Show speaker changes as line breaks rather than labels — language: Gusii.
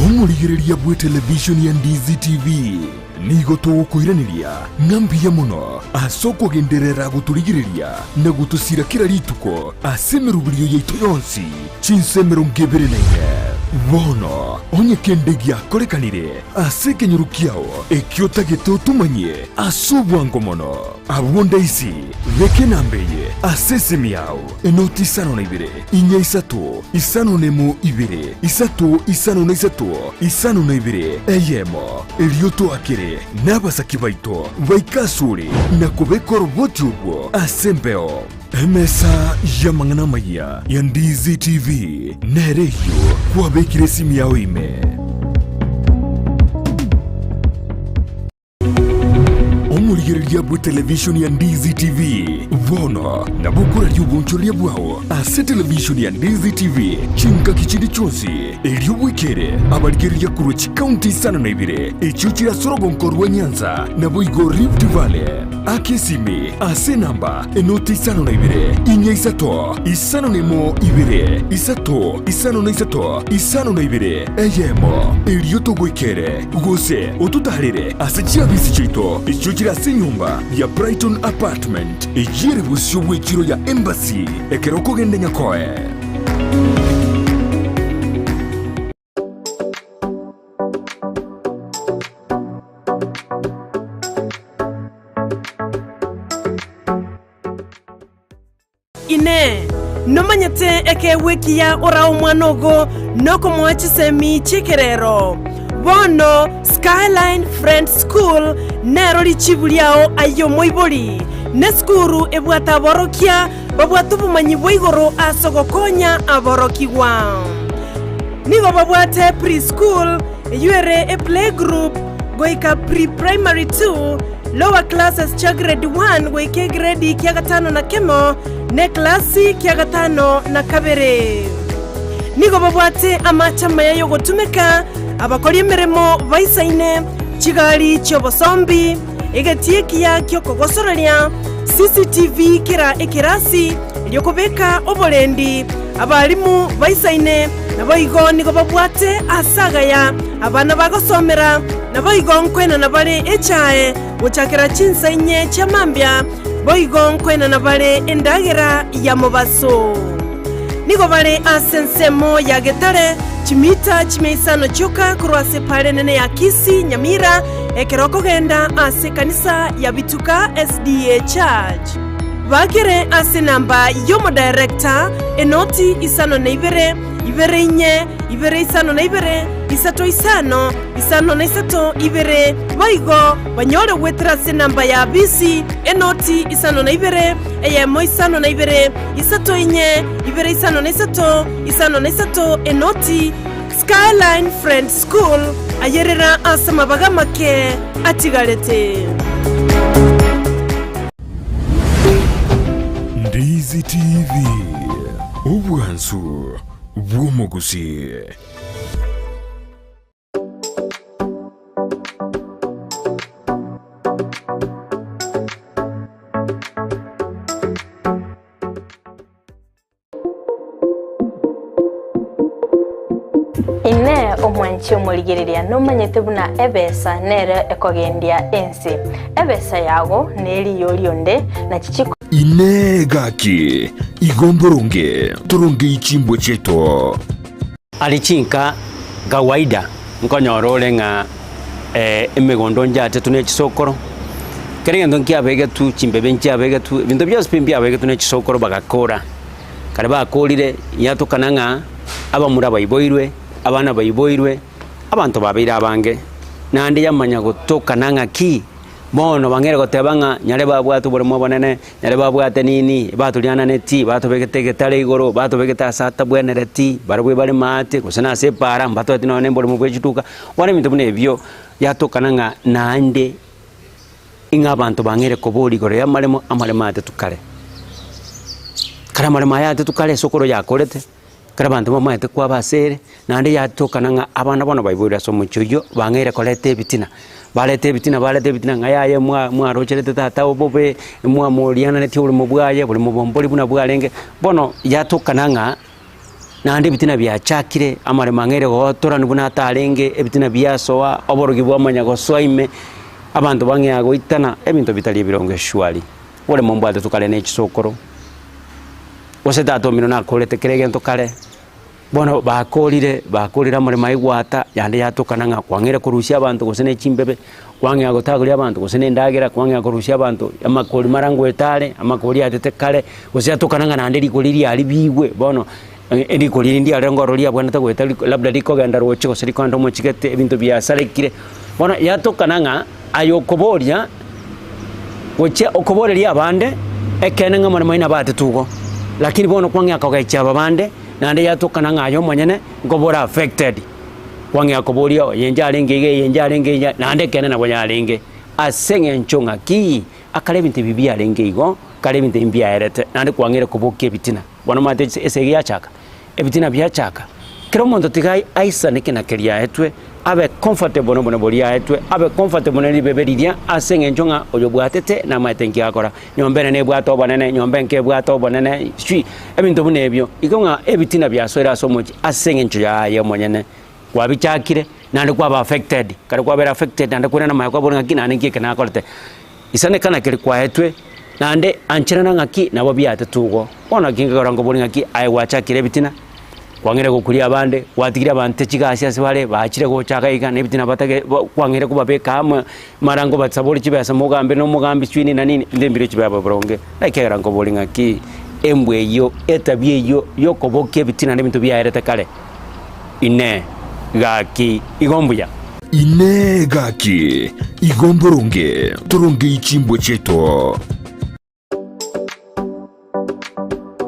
Omorigereria bw'etelevishoni ya Ndizi TV nigo togokoiraneria ng'a mbuya mono ase okogenderera gotorigereria na gotosira kera rituko ase emeroberio yaito yonsi chinsa 24. Bono onye kende giakorekanire ase ekenyoro kiao ekio otagete otomanyie ase obwango mono, abwo ndaisi beka enamba eye ase esimi yao, Enoti isano na ibere, inya isato, isano nemo ibere, isato isano na isato, isano na ibere, eyemo. Erio toakere nabasaki baito baike asore na kobeka oroboti orwo ase embeo. Emesa y'amang'ana amayia ya Ndizi TV nere eyio kwabekire esimi yao ime. Omorigereria bw'etelevishoni ya Ndizi TV bono nabo okoraria obonchoreria bwao ase etelevishoni ya Ndizi TV chingaki chinde chionsi, erio bwekere abarigereria korwa chikaunti isano na ibere echio chire ase orogonko rwa Nyanza naboigo Rift Valley. Aka esimi ase enamba enoti isano na ibere, inya isato, isano na emo ibere, isato, isano na isato, isano na ibere, eyemo, erio togoikere. Gose ototaarere ase chiabisi chiaito echio chire ase enyomba ya Brighton Apartment, eyio ere bosio bw'echiro ya Embassy ekero okogenda Nyakoe.
Inee! Nomanyete ekeegwa ekiya orae omwana ogo nokomoa chisemi chi'ekerero? Bono Skyline Friends School nero richibu riao aye omoibori. Nesukuru ebwate aborokia babwate obomanyi bwa igoro ase ogokonya aborokigwa. Nigo babwate pre-school eyio ere eplaygroup goika pre-primary two, Lower classes chia grade one goika egredi kia gatano na kemo, na eklasi kia gatano na kabere. Nigo babwate amache amaya y'ogotumeka, abakori emeremo baisaine, chigari chi'obosombi, egetii ekiya ki'okogosoreria, CCTV kera ekerasi, erio kobeka oborendi, abalimu baisaine, naboigo nigo babwate aase agaya abana bagosomera, Naboigo nkoenana bare echae gochakera chinsa inye chia mambia, boigo nkoenana bare endagera ya mobaso. Nigo bare ase ensemo ya Getare, chimita chimia isano chioka korwa ase epaara enene ya Kisii, Nyamira, ekero okogenda ase ekanisa ya Bituka SDA Church. Bakere ase enamba y'omodirector, enoti isano na ibere, ibere inye, ibere isano na ibere, isato isano, isano na isato, ibere, boigo banyore goetera ase enamba ya bisi, enoti isano na ibere, eyemo isano na ibere, isato inye, ibere isano na isato, isano na isato, enoti. Skyline Friends School, ayerera ase amabaga amake atigarete.
Ndizi TV, obwansu bw'omogusii.
Inee! Omwanchi omorigereria nomanyete buna ebesa nere ekogendia ense? Ebesa yago neriyo rionde, nachi chiko.
Inee! Gaki, igo mboronge torongei chimbwa chiaito?
Aria chinka kawaida nkonyora ore ng'a emegondo njatetwe ne chisokoro, kera egento nkiabegetwe, chimbebe nchiabegetwe, ebinto bionsi pi mbiabegetwe ne chisokoro bagakora. Ekero bakorire, yatokana ng'a abamura baiboirwe, abana baiboirwe, abanto babeire abange, naende yamanya gotokana ng'aki, bono bang'eire goteba ng'a nyare babwate oboremo obonene, nyare babwate nini, batoriananeti, batobegete egetare igoro, batobegete ase atabwenereti, barabwo bare maate, gose na ase epaara, mbatoeti nonye na oboremo bwe chituka, bono ebinto buna ebio, yatokana ng'a naende Ing'a abanto bang'eire koboria igoro y'amaremo, amaremo atetwe kare. Kare amaremo aya atetwe kare esokoro yakorete, ekero abanto bamaete kwaba ase ere, naende yatokana ng'a abana bono baiboirwe ase omochie oyio, bang'eire koreta ebitina, barete ebitina barete ebitina ng'a yaya mwa mwarocherete tata obobe, mwamoriananetie oboremo bwaye, oboremo obo mbori buna bwarenge, bono yatokana ng'a. Naende ebitina biachakire, amaremo ang'eire gotorani buna atarenge, ebitina biasoa, oborogi bwamanya gosoa ime, abanto bang'ea goitana, ebinto bitari ebironge surely. Oboremo mbwate kare ne chisokoro, gose tata omino nakorete kera egento kare, bono bakorire, bakorire amaremo aye gwata, yande yatokana ng'a kwang'eire korusia abanto gose ne chimbebe, kwang'ea gotagoria abanto gose na endagera, kwang'ea korusia abanto amakori mara ngoeta are, amakori atete kare, gose yatokana ng'a naende rikori riaribigwe bono, erikori rinde riarenge ororo riabwenerete goeta rik labda rikogenda roche gose rikogenda omochie gete ebinto biasarekire. Bono yatokana ng'a aye okoboria, gochia okoboreria abande, ekeene ng'a amaremo aino abaetete igo, lakini bono kwang'ea kogechia aba bande, naende yatokana ng'a aye omonyene, nkobora affected. Kwang'ea koboria oye inche arenge iga, eye inche arenge iga, naende ekeene nabo yarenge. Ase eng'encho ng'aki, akare ebinto ebi biarenge igo, kare ebinto ebi mbiaerete, naende kwang'eire kobokia ebitina. Bono omanyete ase esegi yachaka, ebitina biachaka, kera omonto tiga aisaneke na keria aetwe, abe comfortable na obonene boria aetwe, abe comfortable na ribebe riria ase eng'encho ng'a oyobwatete namaete nki agokora. Nyomba ere nebwate obonene, nyomba enke ebwate obonene, sijui ebinto buna ebio. Igo ng'a ebitina biasoire ase omochie ase eng'encho yaye omonyene, kwabichakire naende kwaba affected, ekero kwabera affected naende kore namaya kwabora ng'aki naende nki eke nakorete. Isaneka na keria kwaetwe, naende ancherana ng'aki nabo biatetwe igo. Bono naki nkegora nkobori ng'aki aye gwachakire ebitina, kwang'eire gokuria abande, gwatigire abanto chigasi ase bare, bachire gocha iga iga na ebitina batage ba kwang'eire kobabeka amo, mara nkobasabori chibesa mogambe na omogambi sijui nini na nini, inde mbire chibe boronge. Naki ekero nkobori ng'aki embwa eyio, etabia eyio ya okobokia ebitina na ebinto biaerete kare, Inee! Gaki, igo mbuya?
Inee! Gaki, igo mboronge torongei chimbwa chiaito?